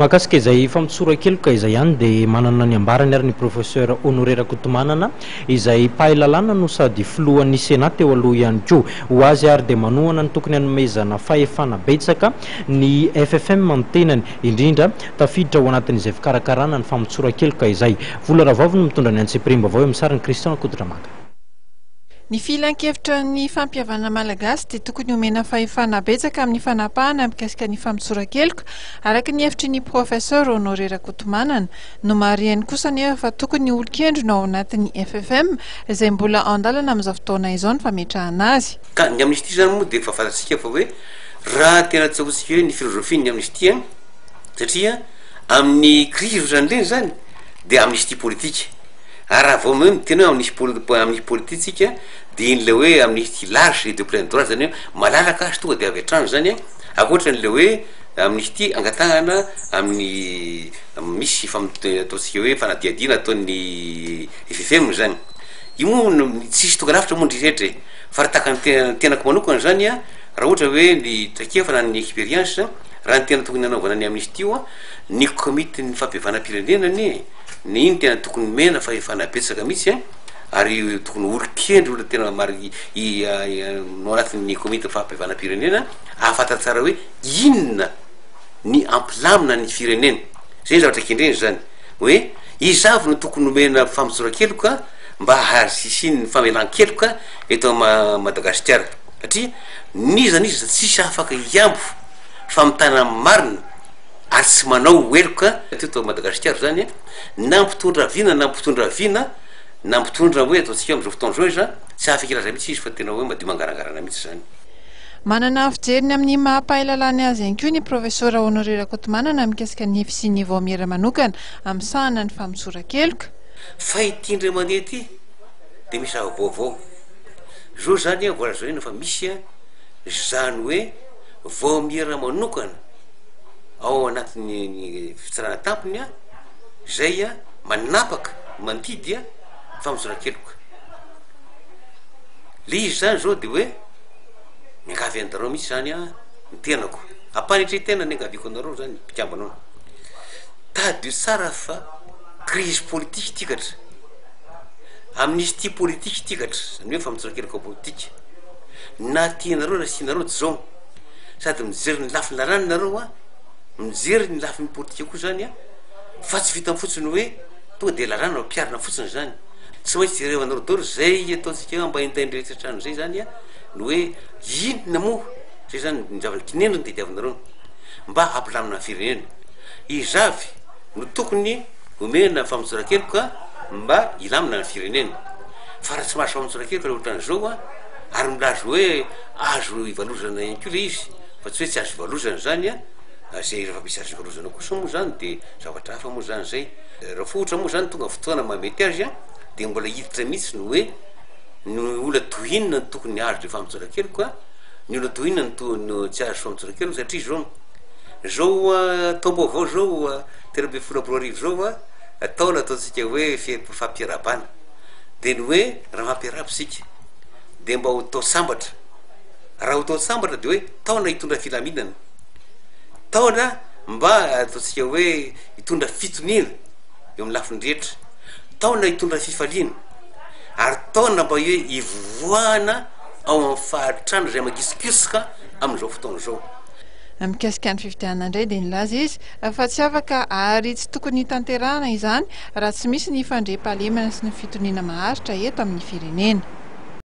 Mahakasika izay famotsoran-keloka izay ihany dia manana ny ambarany ary ny Professeur Honoré Rakotomanana izay mpahay lalàna no sady filohan'ny Sénat teo aloha ihany koa. Ho azy ary dia manohana ny tokony hanomezana fahefana betsaka ny FFM ny tenany, indrindra tafiditra ao anatin'izay fikarakarana ny famotsoran-keloka izay. Vola Ravavy no mitondra ny antsipiriam-baovao eo amin'ny sarin'i Christian Rakotomanga. Ny Filankevitra ny Fampihavanana Malagasy dia tokony homena fahefana betsaka amin'ny fanapahana mikasika ny famotsoran-keloka, araka ny hevitry ny Professeur Honoré Rakotomanana. Nomarihany kosa anefa fa tokony olon-kendry no ao anatin'ny FFM, izay mbola an-dalana amin'izao fotoana izao ny fametrahana azy. Ka ny amnistie izany moa dia efa fantatsika fa hoe raha tena tsaroantsika hoe ny philosophie ny amnistie an, satria amin'ny crise ohatran'ireny izany dia amnistie politique. Ary raha vao miteny hoe amnistie amnistie politique tsika dia iny le hoe amnistie large et de plein droit zany hoe malalaka azy tonga de avy hatrany zany an, ankoatran'le hoe amnistie angatahana amin'ny misy ataontsika hoe fanadihadiana ataon'ny FFM zany. Io moa no tsisy tonga lafatra moa ny rehetra e, fa raha tahaka ny tena tenako manokana zany an, raha ohatra hoe ny traikefa na ny experience, raha ny tena tokony hanaovana ny amnistie io an, ny komitin'ny fampihavanam-pirenena anie, Ny iny tena tokony omena fahefana betsaka mihitsy an, ary tokony olon-kendry olona tena mari i no anatin'ny komity fampihavanam-pirenena ahafantatra tsara hoe inona ny hampilamina ny firenena, zay ny zavatra kendrena zany hoe iza avy no tokony omena famotsoran-keloka mba hisian'ny famelan-keloka eto Madagasikara satria n'iza n'iza tsisy afaka hihambo fa mitana ny marina ary tsy manao heloka teto Madagasikara zany na mpitondra vina na mpitondra vina na mpitondra hoe ataontsika am'zao fotoana zao iza tsy afaka hilaza mihitsy izy fa tena hoe madio mangarangarana mihitsy zany. Manana fijery ny amin'ny maha mpahay lalàna azy ihany koa ny Profesora Honoré Rakotomanana mikasika ny fisian'ny vaomiera manokana misahana ny famotsoran-keloka. Fa ity indray mandeha ity dia misy zava-baovao. Zao zany vao lazaina fa misy zany hoe vaomiera manokana ao anatin'ny fitsarana tampony izay manapaka, mandidy famotsoran-keloka. Le izy zany zao de hoe miangavy anareo mihitsy zany aho ny tenako, am-panetren-tena ny angaviako anareo zany mpikambana ao, tadidio tsara fa crise politique ity katra, amnistie politique ity katra, zany hoe famotsoran-keloka politika, na tianareo na tsy tianareo de zao. sady mijery ny lafiny lalàna nareo an, mijery ny lafiny politika koa zany an, fa tsy vitan'ny fotsiny hoe tonga de lalàna no ampiharina fotsiny zany, tsy maintsy jerevanareo daholo zay ataontsika hoe ambaindainy rehetra hatrany zay zany an, ny hoe inona moa zay zany ny zavatra kinendriny tadiavinareo mba hampilamina ny firenena, iza avy no tokony omena famotsoran-keloka mba hilamina ny firenena, fa raha tsy mahazo famotsoran-keloka le ohatran'izao an, ary milaza hoe Azo ivalozana ihany koa ilay izy fa tsy hoe tsy azo ivalozana izany an, izay rehefa misy azo ivalozana kosa moa izany dia zavatra hafa moa izany izay. Raha ohatra moa izany tonga fotoana mahamety azy an, dia mbola hiditra mihitsy ny hoe ny olona toy inona no tokony hahazo ilay famotsoran-keloka, ny olona toy inona no to- no tsy hahazo famotsoran-keloka satria izao, izao taom-baovao izao 2013 izao an, taona ataontsika hoe fe- fampiarahabana, dia ny hoe raha mampiarahaba isika, dia mba ho tao sambatra. Raha ho tao sambatra dia hoe taona hitondra filaminana, taona mba ataontsika hoe hitondra fitoniana eo amin'ny lafiny rehetra, taona hitondra fifaliana, ary taona mba hoe hivoahana ao amin'ny fahantrana izay mangisikisika amin'izao fotoana izao. Mikasika ny fifidianana indray dia nilaza izy fa tsy afaka ary tsy tokony tanterahana izany raha tsy misy ny fandriampahalemana sy ny fitoniana maharitra eto amin'ny firenena.